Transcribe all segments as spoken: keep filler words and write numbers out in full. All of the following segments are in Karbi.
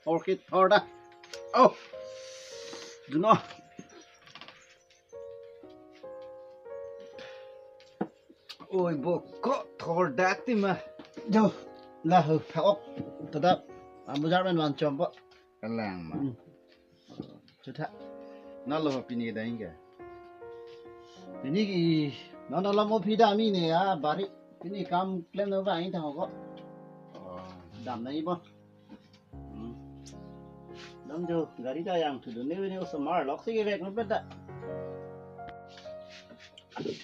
Thor ke thor da. Oh. Duno. Oi, bo ko thor dak ti ma. Jo, la ho, tha ok. Tada, ambujar men van chompo. Kalang ma. Hmm. Chutha. Nalo pini dang ke. Pini ki, non alam o phi dam-i ne ya, bari. Pini kam klem na vang thang ko. Oh. Dam nangji bo. Hmm. Dam jo, gari ta yang thu dun ne, ne osomar lok si kevek nang pet da.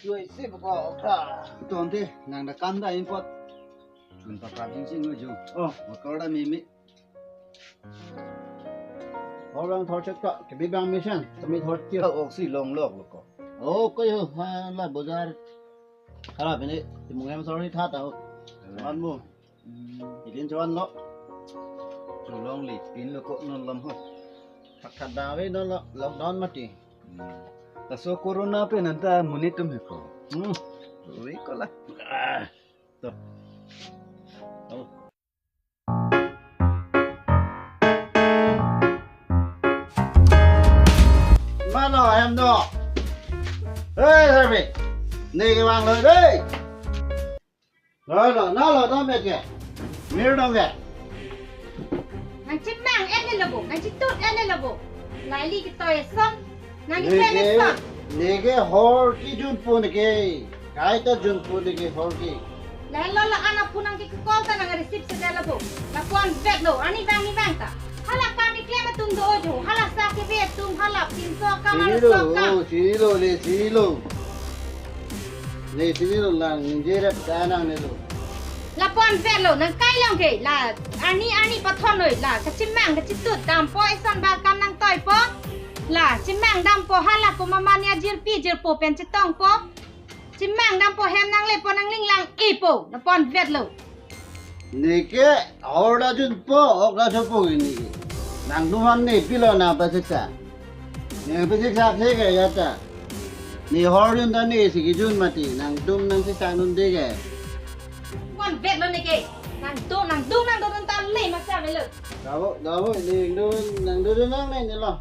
Tuai si baka okra. Ton te, nang da kam da import. Chun pa prap jing sing jo. Oh. Motor da mimi. Hor bang thor chot ka, kebi bang mission, kami thor kio. Oh, si long lok lo ko. Oh, ko yo, ha, la bazar. Hala pini, ti mung em sorry tha ta ho. Hala. Man mu. Hmm. Ilin chuan lo. Chulong li pin lo ko non lam ho. Thak thak da ve non lo, lockdown mati. Hmm. Laso corona pen anta monit atum he ko. Hmm. Ui ko la. Ah. To. To. Mano em no. Hey, Harvey. Ne ke vang lo dei. Lo lo, na lo dam ke. Mir dong ke. Nang chimang en lo bo, nang chitut en lo bo. Laili ke toy son. Nang ke ne ke, son. Ne ke hor kejun pu ne ke. Kaita jun pu ne ke hor ke. Lahelo la ana pu nang ke call ta nang receive si det lo bo. Lapu-an vet lo, ani bang ni bang ta. Hala kam keklem atum do jo, hala sa keve atum, hala pinso kam. Chini hala lo, so kam. Oh, chini lo, le chini lo. Le chini lo lang, ningje rap ta nang ne lo. Lapu-an vet lo, nang kai long ke, la, ani, ani pathon lo, la, kachimang, kachitut, dampo, eson ba kam nang toipo. La, chimang dampo, hala ko mama ni ajirpi, jirpo pen chitongpo. Chimang dampo hem nang lepo nang linglang ipo, lapu-an vet lo. Ne ke hor da junpo, ok da junpo ne ke. Nangtum aphan ne pilo nang pasiksa. Ne pasiksa se ke ya ta. Ne hor jun ta ne si kejun mati, nangtum nang siksa nun de ke. Lapu-an vet lo ne ke. Nangtum, nangtum nang dodun ta le masa velo. Dabo, dabo, ne dun, nang dodun nang ne ne lo.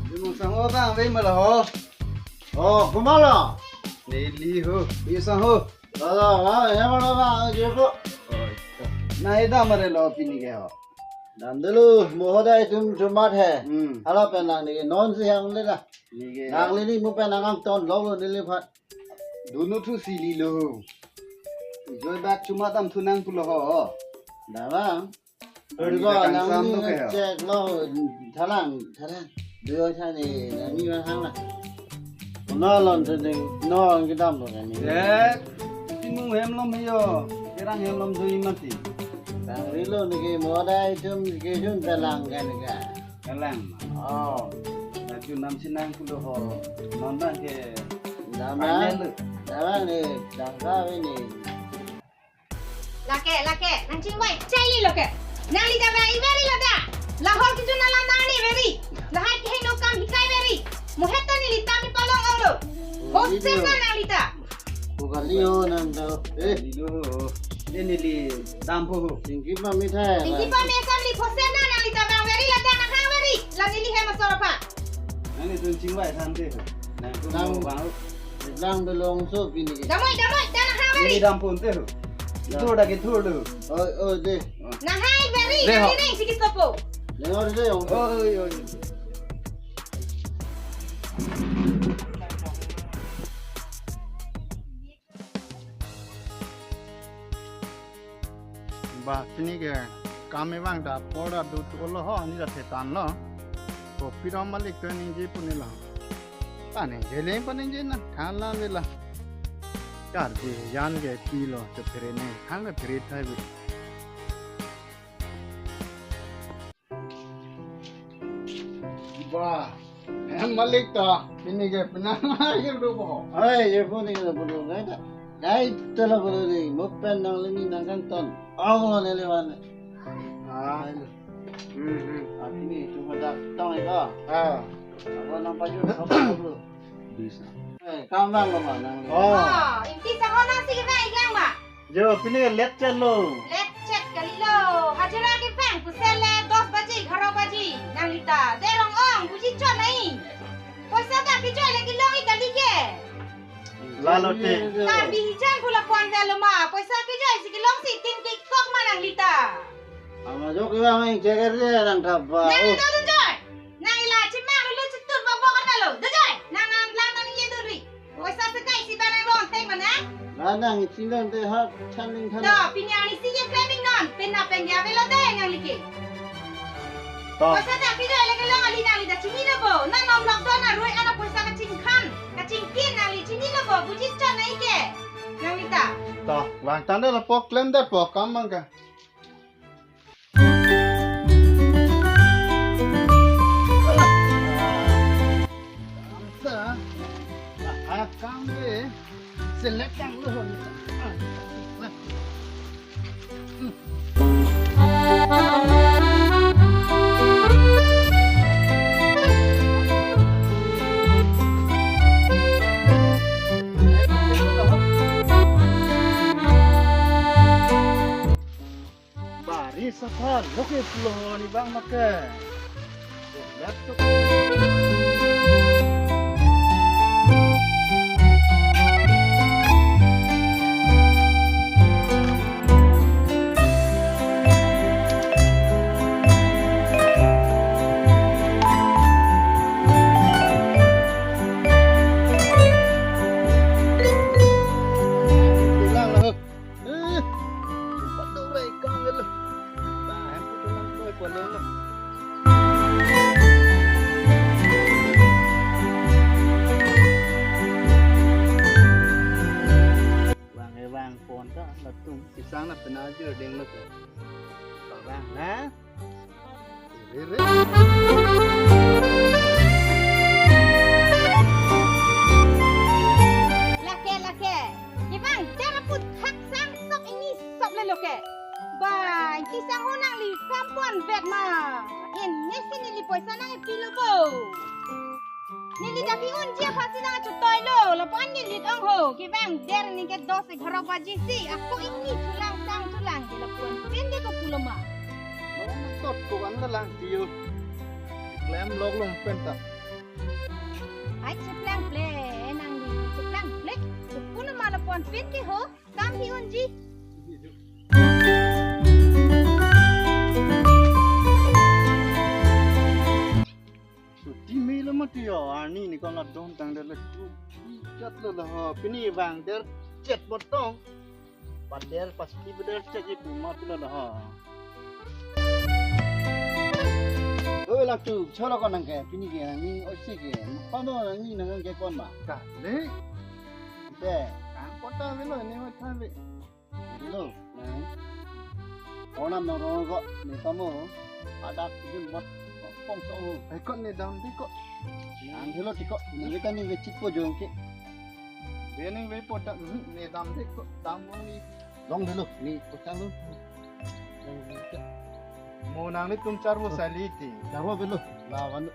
Di mung sang ho bang ve ma lo ho. Oh, komat lo? Neli ho, di sang ho. Lo, lo, lo, ya ma lo ba, je ko. Oh, na he dam re lo pini ke ho. Dam de lo, mohoda itum chumat he. Hmm. Hala pen nang ne non si hang le na. Ne ke. Nang le ni mu pen nang angton lo lo ne le phat. Dunu thu si li lo. Joi bak chumat dam thu nang pulo ho. Dam bang. Ani Ergo, ta nang kangsam ni to ke ya? Check lo, thalang, thalang. Dua thani, nang ni hang la. Nang lon sending, nang kedam lo kan ni. Eh, ti mung hem lom yo, kerang hem lom dui mati. Nang rilo ni ke moda itum kejun thalang kan ka. Kalang ma. Oh. Laju nam sinang pulo ho, non bang ke. Dam bang. Final. Dam bang ni, dam ka ini. Lake, lake, nang chingvai chai li lo ke. Nangli ta vang i veri lo da. La hor kejun alam nang ni veri. Lahai kehingno kam hikai veri. Mohet ta neli ta mi palong ong lo. Hosen na nangli ta. Bukan liho nang do. Eh. Liho. Ini li dampo ho. Tingki pa mi thai. Tingki pa mi asam li hosen na nangli ta vang veri la da nang hang veri. La neli hem asor aphan. Nang ni tun chingvai than te ho. Nang tun nang mo bang ho. Lang belong so pini ke. Damoi, damoi, ta nang hang veri. Ini dampo te ho. Ya. Ithur da ke thur lo. Oi, oi, de. Nang hang veri, de ho. Nang ni neng siki sopo. Dengar de ho. Oi, oi. Ba, pini ke kam kevang ta por ta dut olo ho, ani ta thetan lo. Kopi rom malik ke ningje pu ne lo. Ta ningje le pa ningje na, than la le la. Kar je yan ke pi lo, cho phere ne, thang ke phere thai bi. Ba, hem malik ta, pini ke penang ke do bo. Ai, ye phone ke do bo, ngai ta. Ngai ta la bo ni, mo pen nang le ni nang kan ton. Ong lo ne le wan. Ah. Ai lo. Hmm, hmm. Ah, pini cuma da tong eka. Ah. Apa nang paju, apa dulu? Bisa. Eh, kam bang lo ma nang le. Oh. Oh, inti sa ho nang si ke bang iklang ba. Jo, pini let chet lo. Let chet kali lo. Hajira kevang pusela Lalo te. Karbi hijan pula pon velo ma. Poisa kejoi si kelong si tin kikok ma nangli ta. Ama jok iwa main ceker dia nang kaba. Nang Oh. Itu tu joi. Nang ila cima dulu cetur babok kan velo. Tu joi. Nang nang lang nang ye duri. Poisa sekai si barang long teng mana? Nang nang isi long te hak chan ling than. To, pini ani si ye framing non. Pena pen dia velo te nangli ke. To. Poisa ta kejoi lagi long ali nangli ta chini lo bo. Nang nom lok don arui ana poisa kachingkhan, kachingkin nangli chini lo bo. Buji chon nai ke. Nangli ta. To, vang tanda lapu klem det po kam bang ka. Sa, ah, kam ke select ang lo. Bari saphan, lo ke pulo ni bang make. Laptop. Bilang lah. Eh, cepat dong, Rai, kang gelo. Bah, em putih lang koi kuan lo. Bang, eh, bang, pon ta, latum, pisang na pena jur ding lo ke. Bang, ha? Lake, lake. Kevang, jara put hak sang sok ini sok le lo ke. Ba, isi sang ho nangli kampon vet ma. Ini si neli poisa nangpilo bo. Neli dak ke-unji aphan si nangchotoi lo. Lapu-an neli ong ho. Kevang der ningke dos egharo baji si. Ako ini thulang sang thulang. Ke lapu-an pen ke ko pulo ma. Tot ko kan lang tiyo. Klem lok long pen ta. Ai cheplang ple, nangli cheplang ple. Chepun ma lapu-an pen ke ho, kam hi unji. Suti me lo mati yo, ani ni kon la don tang der le ku. Jat lo la ho, pini bang der chet botong. Pader pasti beder cek ibu ma pilo lo ho. Oi, lang tu, cholo kon nang ke, pini ke, nang ni osi ke, pano nang ni nang ke kon ma. Kali. Te. Kang kota velo, ni oi than ve. Velo, nang. Onam nang rong ko, ni tamo, adak jun bot, pong so ho. Ai kon ni dam di ko. Nang velo di ko, ni veta ni ve chit po jong ke. Ve ning ve po dam, ni dam di ko, dam mo ni. Long dulu, ni kocang lu. Mo nanglitum charvo sali ti. Charvo belu, lawan.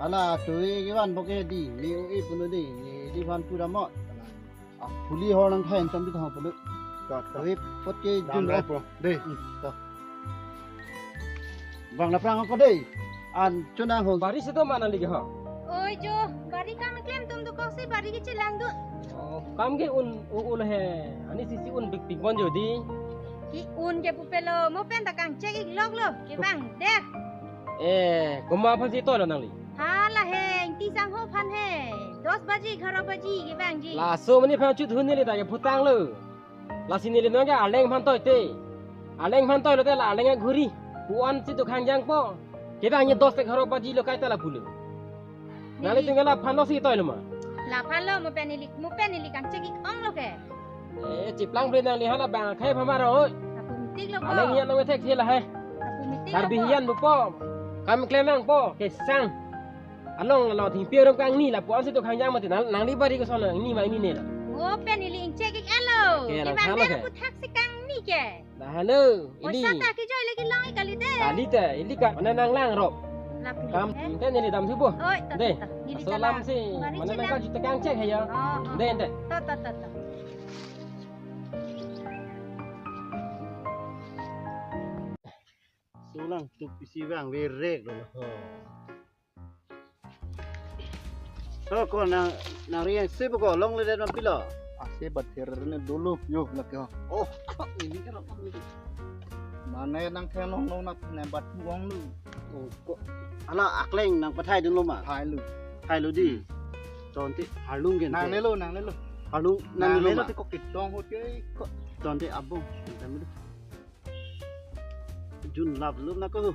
Ala tui kiwan boke di, ni ui punu di, ni di van pura mo. Ah, puli hor nang thain tam di thang punu. Tot, tot. Tui pot ke jun. Dam rai po. Dei. Hmm. Tot. Bang na prang ko dei. An chunang ho. Bari si do ma nangli ke ho. Oi jo, bari kam klem tum do koksi bari ke chelang do. Oh, kam ke un u ul he. Ani sisi un bik bik bon jo di. Ki un ke pupelo, mo pen ta kangchek ik lok lo, kevang dek. Eh, komat aphan si toi lo nangli? Hala he, ingti sang ho aphan he. Dos baji, egharo baji, kevang ji. Laso mani aphan chut hun neli ta ke phutang lo. Lasi neli nang ke arleng aphan toi te. Arleng aphan toi lo te la arleng aghuri. Puan si do khangjang po. Kevang ni dos egharo baji lo kaita la pulo. Nangli tinggal la phan lo si toi lo ma. La phan lo mo pen neli, mo pen neli kangchek ik ong lo ke. Eh, cheplang ple nangli hala bang khai phamar oi. Lapu meeting lo po. Arleng hian lo thek thela hai. Lapu meeting lo po. Karbi hian lo po. Kam klem nang po. Kesang. Along lo thingpi arum kangni lapu-an si do khangjang mati nang, nangli bari koson nangni ma ini ne la. Mo pen neli ingchek ik alo. Ke, kevang lang dek ke. Lapu thak si kangni ke. Dah halo, ini. Poisa ta kejoi lagi long ik kali te. Kali te, ini ka, mana nang lang rop. Lapu kam, eh? Te neli dam thupo. Oi, tot, deh, tot, tot. Neli aso chelang. Lam si, mari mana nang chelang. Ka juta kangchek he ya. Oh, oh. Deh, deh. Tot, tot, tot, tot. Sulang tup isi bang verek lo ho. Ko ko nang nang riang si ko longle den ma pilo. Ase bat her ne dolo yo lake ho. Oh, ko ini kan apa ini? Mane nangthenglong long na ne bat uang lu. Oh, ko hala akleng nangpathai dunlo ma. Thai lu. Thai lu di. Hmm. Chonti arlung gen. Nangnelo, nangnelo. Arlung nangnelo, nangnelo ma. Te ko kitong hot ke ko. Chonti abong. Jun lap lu na ko.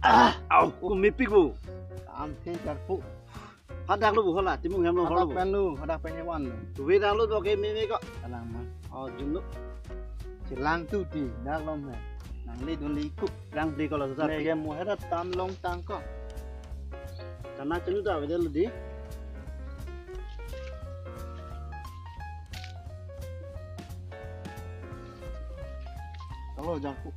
Ah, au, ko mepik bu. Am the jar pu. Hadak lu bu hala, timung hem lo holo bu. Hadak pen lu, hadak pen hewan lu. Tuwe dak lu do ke meme ko. Alang ma. Oh, jun lu. Chelang tu ti, dak lom he. Nangli dunli ku. Lang beli kalau susah. Ne ke mu hera tam long tang ko. Kana chenu da wede lu di. Kalau jangku.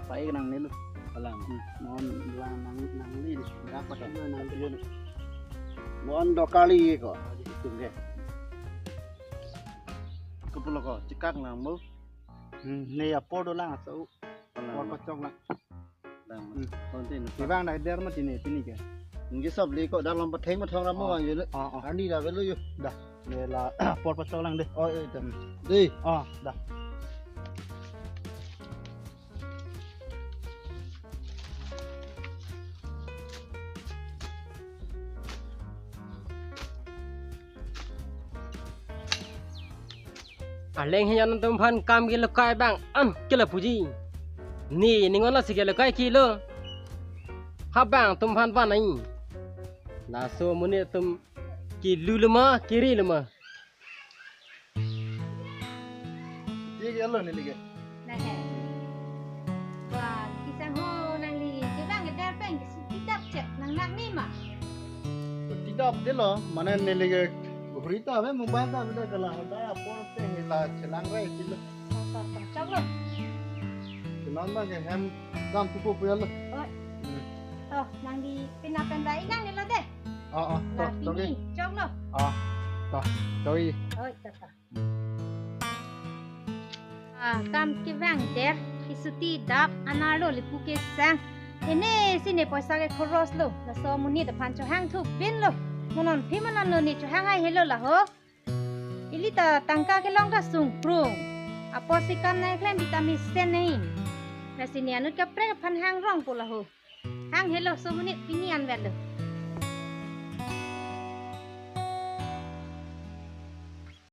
Pai nangnelo. Alang. Hmm. Non lang nang nangli di. Dapat juga nangli. Mon dokali ko. Itu ke. Kepulo ko, cekak nang mu. Hmm, ne apor dolang aso. Alang. Apor pachok lang. Lang. Hmm. Konten. Ibang dak der ma tini, tini ke. Ngi sob li ko dak lom patheng ma thong ram mo. Oh. Bang yun. Oh, oh. Ani da velo yo. Dah. Ne la apor pachok lang de. Oh, iya, iya. Hmm. Dei. Oh, dah. Arleng hejan atum aphan kam kelokai abang am kelapuji. Ne ningon lasi kelokai kilo. Ha bang atum aphan van ai. Laso amonit atum kelu lema, kiri lema. Ye ke alo neli ke. Nah, he. Wah, kisang ho nangli, coba ngedar pen, kisi tidap cek, nang nak ni ma. Tidap de lo, mane neli ke ghuri ta ave, mobile ta ave, kala hoda apor te hela chelang rai kilo. Toh, toh, toh, chok lo. Kenal ma ke hem dam tupo puya lo. Oh. Hmm. Toh, nangli pina pen ba inang ni lo de. Oh, oh, toh, lagi toh, ni, chok lo. Oh, toh, toh. Oh, toh, toh. Ah, kam kevang der, kesuti dap, anerlo lipu kesang. Ene si ne poisa ke khoros lo, laso amonit aphan chohang thu bin lo. Mo non phi mo non lo ne chohang hai helo laho. Ili ta tangka kelong ta sungkrung. Apotsi kam nai klem vitamin C nei. Lasi ne anut kaprek aphan hang rong po laho. Hang helo so amonit pini an vet lo.